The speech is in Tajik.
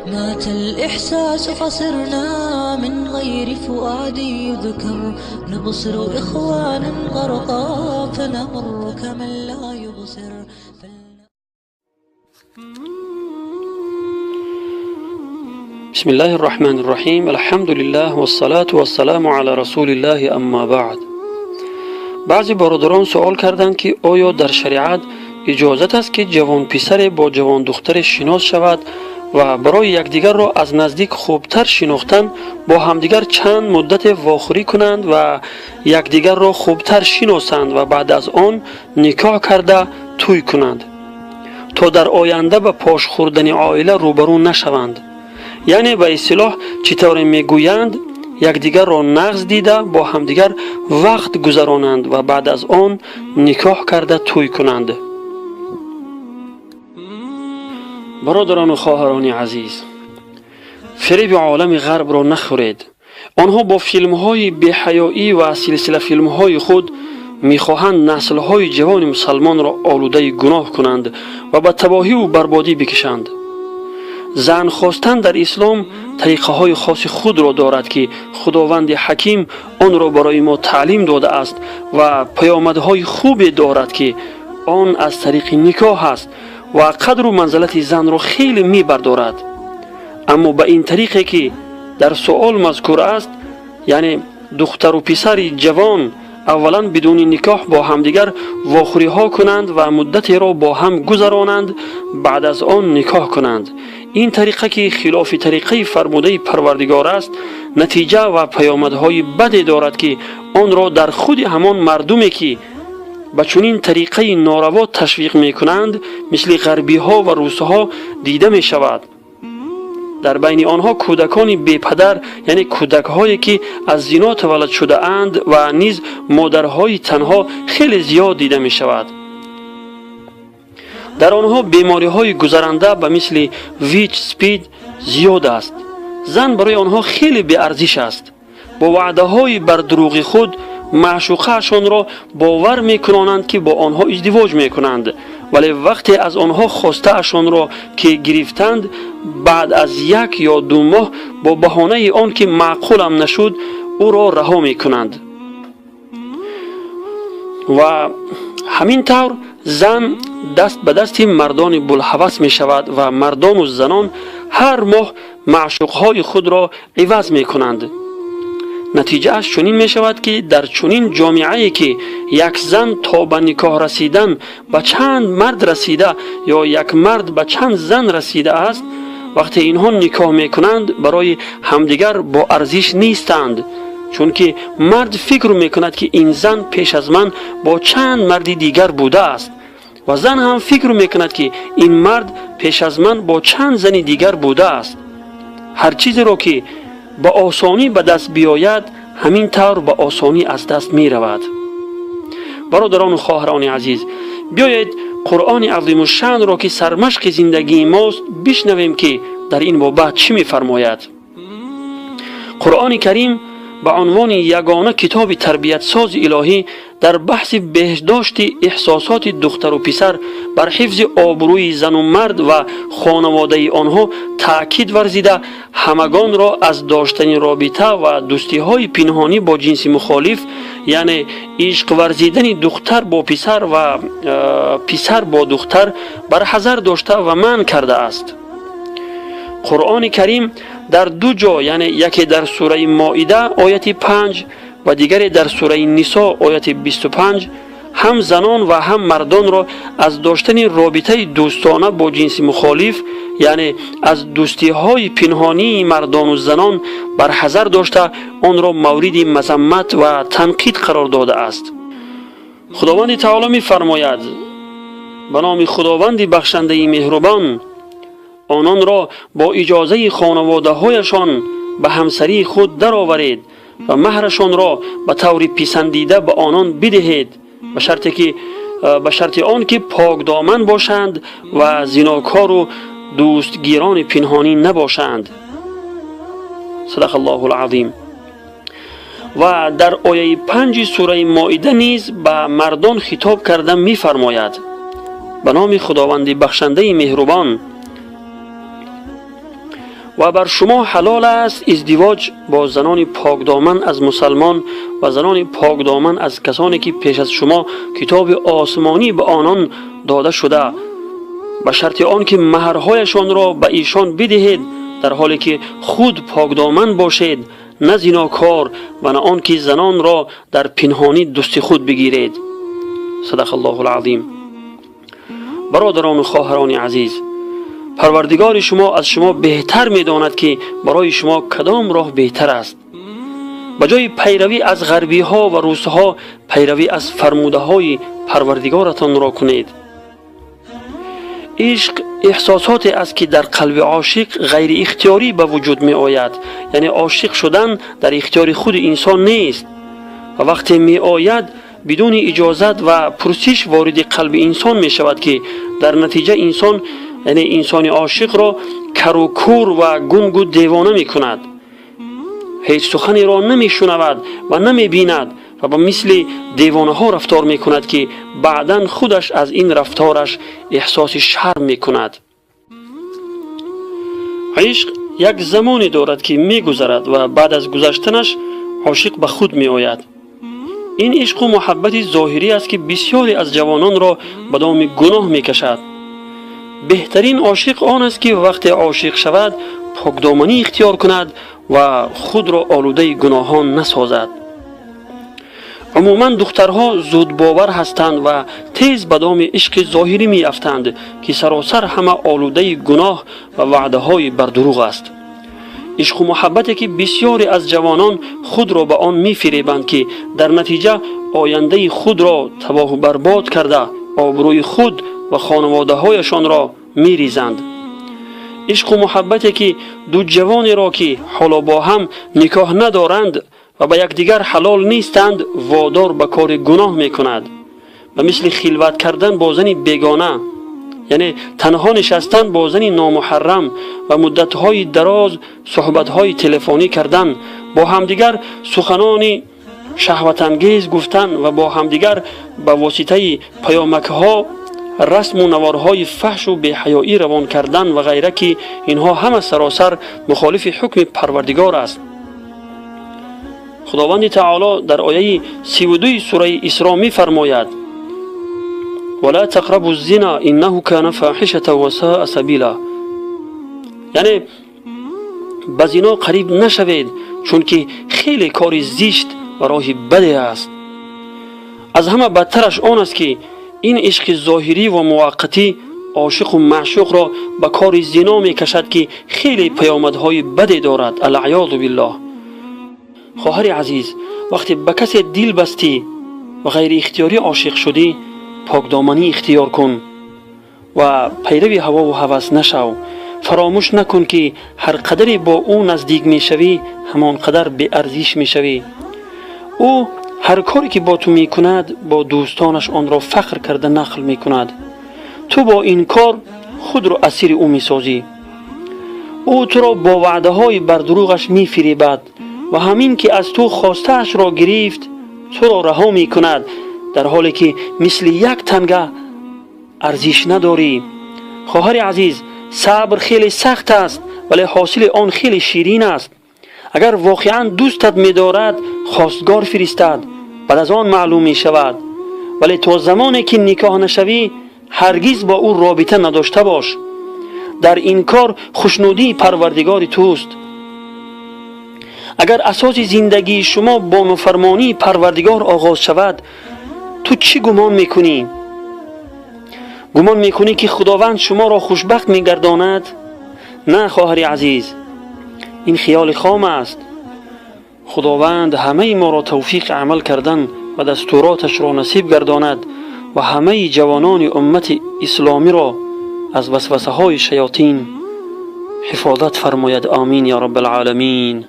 مات الإحساس فصرنا من غير فؤاد يذكر، نبصر إخوانا غرقا فنمر كمن لا يبصر. بسم الله الرحمن الرحيم. الحمد لله والصلاة والسلام على رسول الله، أما بعد. баъзе бародарон суол карданд, ки оё дар шариат иҷозат аст, ки ҷавонписаре бо ҷавондухтаре шинос шавад ва барои якдигарро аз наздик хубтар шинохтан бо ҳамдигар чанд муддате вохӯрӣ кунанд ва якдигарро хубтар шиносанд ва баъд аз он никоҳ карда тӯй кунанд, то дар оянда ба пош хӯрдани оила рӯбарӯ нашаванд? Яъне ба истилоҳ, чӣ тавре мегӯянд, якдигарро нағз дида, бо ҳамдигар вақт гузаронанд ва баъд аз он никоҳ карда тӯй кунанд. Бародарону хоҳарони азиз, фиреби олами ғарбро нахӯред. Онҳо бо филмҳои беҳаёӣ ва силсилафилмҳои худ мехоҳанд наслҳои ҷавони мусалмонро олудаи гуноҳ кунанд ва ба табоҳиву барбодӣ бикашанд. Зан хостан дар ислом тариқаҳои хоси худро дорад, ки худованди ҳаким онро барои мо таълим додааст ва паёмадҳои хубе дорад, ки он аз тариқи никоҳ аст ва қадру манзалати занро хеле мебардорад. Аммо ба ин тариқе, ки дар суол мазкур аст, яъне духтару писари ҷавон аввалан бидуни никоҳ бо ҳамдигар вохӯриҳо кунанд ва муддатеро бо ҳам гузаронанд, баъд аз он никоҳ кунанд, ин тариқа, ки хилофи тариқаи фармудаи Парвардигор аст, натиҷа ва паёмадҳои баде дорад, ки онро дар худи ҳамон мардуме, ки ба чунин тариқаи нораво ташвиқ мекунанд, мисли ғарбиҳо ва русҳо, дида мешавад. Дар байни онҳо кӯдакони бепадар, яъне кӯдакҳое, ки аз зино таваллуд шудаанд, ва низ модарҳои танҳо хеле зиёд дида мешавад. Дар онҳо бемориҳои гузаранда ба мисли ВИЧ, СПИД зиёд аст. Зан барои онҳо хеле беарзиш аст. Бо ваъдаҳои бардурӯғи худ маъшуқаашонро бовар мекунонанд, ки бо онҳо издивоҷ мекунанд, вале вақте аз онҳо хостаашонро ки гирифтанд, баъд аз 1 ё 2 моҳ бо баҳонаи он ки маъқулам нашуд, ӯро раҳо мекунанд. Ва ҳамин тавр зан даст ба дасти мардони булҳавас мешавад ва мардону занон ҳар моҳ маъшуқҳои худро иваз мекунанд. Натиҷааш чунин мешавад, ки дар чунин ҷомеае, ки як зан то ба никоҳ расидан ба чанд мард расида ё як мард ба чанд зан расидааст, вақте инҳо никоҳ мекунанд, барои ҳамдигар боарзиш нестанд, чунки мард фикр мекунад, ки ин зан пеш аз ман бо чанд марди дигар будааст, ва зан ҳам фикр мекунад, ки ин мард пеш аз ман бо чанд зани дигар будааст. Ҳар чизеро, ки ба осонӣ ба даст биёяд, ҳамин тавр ба осонӣ аз даст меравад. Бародарону хоҳарони азиз, биёед Қуръони азимушшаънро, ки сармашқи зиндагии мост, бишнавем, ки дар ин бобат чӣ мефармояд. Қуръони Карим ба унвони ягона китоби тарбиятсози илоҳӣ дар баҳси беҳдошти эҳсосоти духтару писар, бар ҳифзи обрӯи зану мард ва хонаводаи онҳо таъкид варзида, ҳамагонро аз доштани робита ва дӯстиҳои пинҳонӣ бо ҷинси мухолиф, яъне ишқ варзидани духтар бо писар ва писар бо духтар, барҳазар дошта ва манъ кардааст. Қуръони Карим дар ду ҷо, яъне яке дар сураи Моида, ояти 5, ва дигаре дар сураи Нисо, ояти 25, ҳам занон ва ҳам мардонро аз доштани робитаи дӯстона бо ҷинси мухолиф, яъне аз дӯстиҳои пинҳонии мардону занон барҳазар дошта, онро мавриди мазаммат ва танқид қарор додааст. Худованди Таоло мефармояд: «Ба номи Худованди бахшандаи меҳрубон. Ононро бо иҷозаи хонаводаҳояшон ба ҳамсарии худ дароваред ва маҳрашонро ба таври писандида ба онон бидиҳед, ба шарти он ки покдоман бошанд ва зинокору дӯстгирони пинҳонӣ набошанд». Садақа Аллоҳу алазим. Ва дар ояи 5-и сураи Моида низ ба мардон хитоб карда мефармояд: «Ба номи Худованди бахшандаи меҳрубон. و بر شما حلال است ازدواج با زنان پاکدامن از مسلمان و زنان پاکدامن از کسانی که پیش از شما کتاب آسمانی به آنان داده شده، به شرط آن که مهرهایشان را به ایشان بدهید در حالی که خود پاکدامن باشید، نه زناکار و نه آن که زنان را در پنهانی دوست خود بگیرید. صدق الله العظیم. برادران و خواهران عزیز، پروردگار شما از شما بهتر می‌داند که برای شما کدام راه بهتر است. به جای پیروی از غربی ها و روس ها، پیروی از فرموده های پروردگارتان را کنید. عشق احساساتی است که در قلب عاشق غیر اختیاری به وجود می آید، یعنی عاشق شدن در اختیار خود انسان نیست و وقتی می آید بدون اجازت و پرسش وارد قلب انسان می شود که در نتیجه انسان، یعنی انسان عاشق را کر و کور و گنگ و دیوانه می کند. هیچ سخنی را نمی شنود و نمی بیند و به مثل دیوانه ها رفتار می کند که بعداً خودش از این رفتارش احساس شرم می کند. عشق یک زمانی دارد که می گذرد و بعد از گذشتنش عاشق به خود می آید. این عشق و محبت ظاهری است که بسیاری از جوانان را به دام گناه می کشد. بهترین عاشق آن است که وقتی عاشق شود پاکدامنی اختیار کند و خود را آلوده گناهان نسازد. عموما دخترها زود باور هستند و تیز به دام عشق ظاهری می افتند که سراسر همه آلوده گناه و وعده های بردروغ است. عشق و محبتی که بسیاری از جوانان خود را به آن می فریبند که در نتیجه آینده خود را تباه و برباد کرده، آبروی خود و خانواده هایشان را می ریزند. عشق و محبتی که دو جوانی را که حالا با هم نکاح ندارند و به یکدیگر حلال نیستند وادار به کار گناه می کند و مثل خلوت کردن با زن بیگانه، یعنی تنها نشستن با زن نامحرم و مدت‌های دراز صحبت‌های تلفنی کردن، با همدیگر سخنان شهوت انگیز گفتن و با همدیگر به واسطه پیامک‌ها رسم و نوارهای فحش و بی‌حیایی روان کردن و غیره که اینها همه سراسر مخالف حکم پروردگار است. خداوند تعالی در آیه 32 سوره اسراء می فرماید: ولا تقربوا الزنا انه کان فاحشة و ساء سبیلا، یعنی به زنا قریب نشوید چون که خیلی کار زشت و راه بدی است. از همه بدترش آن است که این عشق ظاهری و موقتی عاشق و معشوق را به کار زنا می کشد که خیلی پیامدهای بدی دارد. العیاذ بالله. خواهر عزیز، وقتی به کسی دل بستی و غیر اختیاری عاشق شدی، پاکدامنی اختیار کن و پیروی هوا و هوس نشو. فراموش نکن که هر قدری با او نزدیک میشوی همان قدر بی ارزش میشوی. او هر کاری که با تو میکند با دوستانش آن را فخر کرده نقل میکند. تو با این کار خود را اسیر او میسازی. او تو را با وعده های بردروغش میفریبد و همین که از تو خواسته‌اش را گرفت تو را رها میکند، در حالی که مثل یک تنگه ارزش نداری. خواهر عزیز، صبر خیلی سخت است ولی حاصل آن خیلی شیرین است. اگر واقعا دوستت می‌دارد خواستگار فرستد، بعد از آن معلوم می‌شود. ولی تا زمانی که نکاح نشوی هرگز با او رابطه نداشته باش. در این کار خوشنودی پروردگار توست. اگر اساس زندگی شما با نافرمانی پروردگار آغاز شود، تو چی گمان میکنی؟ گمان میکنی که خداوند شما را خوشبخت میگرداند؟ نه خواهر عزیز، این خیال خام است. خداوند همه ما را توفیق عمل کردن و دستوراتش را نصیب گرداند و همه جوانان امت اسلامی را از وسوسه های شیاطین حفاظت فرماید. آمین یا رب العالمین.